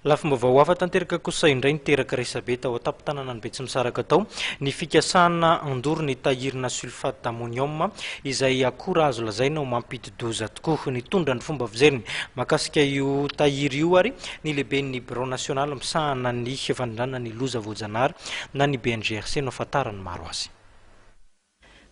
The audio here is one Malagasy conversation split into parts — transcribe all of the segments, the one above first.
Lafim-baovao hafa tanteraka kosa indray niteraka resabe tao an-tampon-tanànan'i Betsimisaraka tao ny fikasana handoro ny tahirina sulfate d'ammonium izay akora azo lazaina ho mampidi-doza tokoa. Nitondra ny fomba fijeriny mahakasika io tahiry io ary ny lehiben'ny birao nasionaly misahana ny fandrindrana ny loza voajanahary na ny BNGRC no ahafantaran'ny maro azy.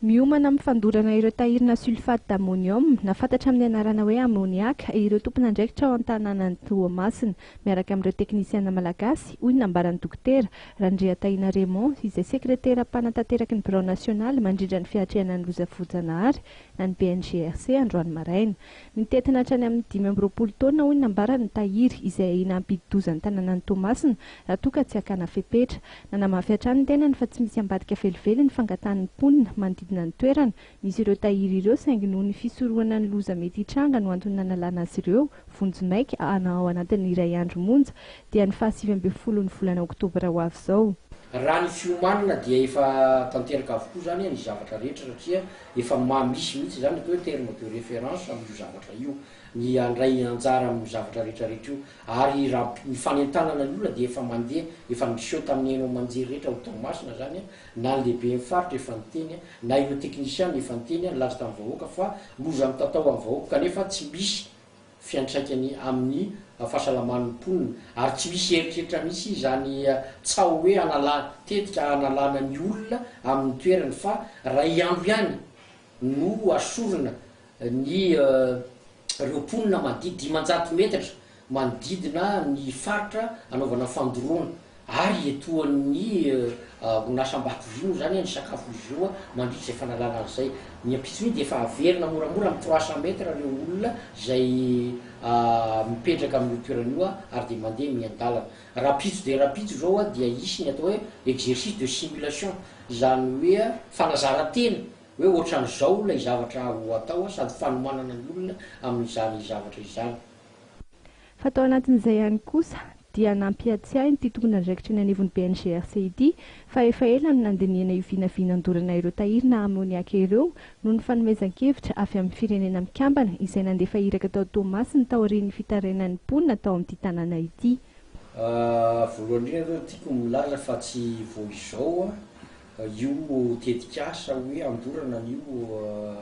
Miomana amin'ny fandorana ireo tahirina sulfate d'ammonium, na fantatra amin'ny anarana hoe ammoniaka, ireo tompon'andraikitra ao an-tanànan'i Toamasina, miaraka amin'ireo teknisiana malagasy, hoy ny nambaran'ny Dokotera Randriatahina Raymond, izay sekretera mpanatanteraky ny birao nasionaly mandrindra ny fiatrehana ny loza voajanahary na ny BNGRC androany maraina. Nitentina hatrany amin'ny 25 taonina, hoy ny nambarany, ny tahiry izay ahiana hampidi-doza ny tanànan'i Toamasina raha toa ka tsy hakana fepetra. Nanamafy hatrany ny tenany fa tsy misy ambadika velively ny fangatahan'ny mponina manodidina ny toerana misy ireo tahiry ireo saingy noho ny fisorohana ny loza mety hitranga no antony nanalana azy ireo vonjimaika ao anatin'ny iray andro monja dia ny faha 19 ny volana oktobra ho avy izao. Raha ny fiomanana dia efa tanteraka avokoa izany ny zavatra rehetra satria Efa maha misy mihitsy izany atao hoe terme de référence amin'io zavatra io, ny handray anjara amin'io zavatra rehetra rehetra io, ary raha ny fanentanana ny olona dia efa mandeha, efa niseho tamin'ny haino aman-jery rehetra ao Toamasina izany, na ny lehiben'ny faritra efa niteny, na ireo teknisiana efa niteny, nilaza tamin'ny vahoaka fa loza mitatao amin'ny vahoaka kanefa tsy misy fiantraikany amin'ny fahasalaman'ny mponina ary tsy misy eritreritra mihitsy izany tsaho hoe hanala tetika hanalana ny olona amin'ny toerany fa ray andro ihany no asorina ny ireo mponina manodidina 500 metatra manodidina ny faritra anaovana fandoroana Ary etoan'ny orinasa Ambatovy moa izany ny sakafon'izy ireo mandritra izay fanalana azy izay. Ny ampitson'iny dia efa averina moramora amin'ny 300 mètres ireo olona izay mipetraka amin'io toerana io ary dia mandeha miandalana. Rahampitso dia rahampitso izao dia hisy ny atao hoe exercice de simulation, izany hoe fanazaran-tena hoe ohatran'izao ilay zavatra ho atao sady fanomanana ny olona amin'izany zavatra izany. Fa tao anatin'izay ihany kosa dia nampiatsiahy ity tompon'andraikitra eny anivon'ny BNGRC ity fa efa ela no nandinihana io vinavinandorana ireo tahirina amoniaka ireo noho ny fanomezan-kevitra avy amin'ny Firenena Mikambana izay nandefa iraka tao Toamasina taorian'ny fitarainan'ny mponina tao amin'ity tanàna ity. Voalohany indrindra aloha tiako ny milaza fa tsy vao izao io tetikasa hoe handorana an'io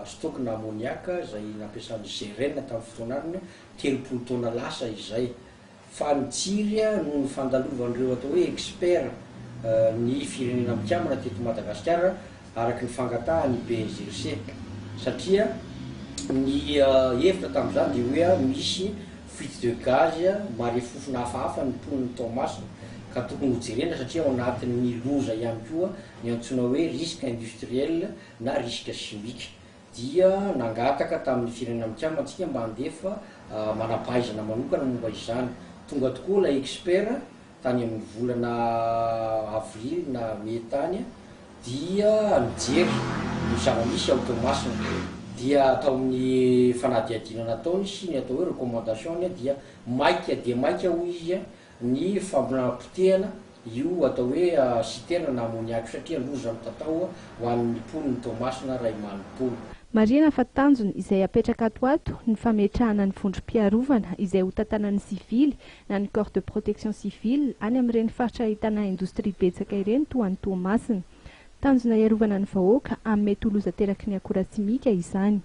stock na ammoniac izay nampiasan'ny GRN tamin'ny fotoan'androny 30 taona lasa izay fa nitsiry noho ny fandalovan'ireo atao hoe expert ny Firenena Mikambana teto Madagasikara araka ny fangatahan'ny BNGRC satria ny hevitra tamin'izany dia hoe misy fuite de gaz marefofona hafahafa ny mponin'i Toamasina ka tokony hojerena satria ao anatin'ny loza ihany koa ny antsoina hoe risque industriel na risque chimique dia nangataka tamin'ny Firenena Mikambana antsika mba handefa manam-pahaizana manokana momba izany. Tonga tokoa ilay expert tany amin'ny volana avril na mai tany dia nijery ny zava-misy ao Toamasina. Dia tao amin'ny fanadihadiana nataony sy ny atao hoe recommandation-ny dia maika dia maika hoy izy ny fampotehana io atao hoe citerne na ammoniac io satria loza mitatao ho an'ny mponin'i Toamasina ray manontolo. Marihina fa tanjona izay apetraka ato ato ny fametrahana ny vondrom-piarovana izay ho tantanan'ny sivily na ny corps de protection civile any amin'ireny faritra ahitana indostria betsaka ireny toa an'i Toamasina. Tanjona hiarovana ny vahoaka amin'ny mety ho loza ateraky ny akora simika izany.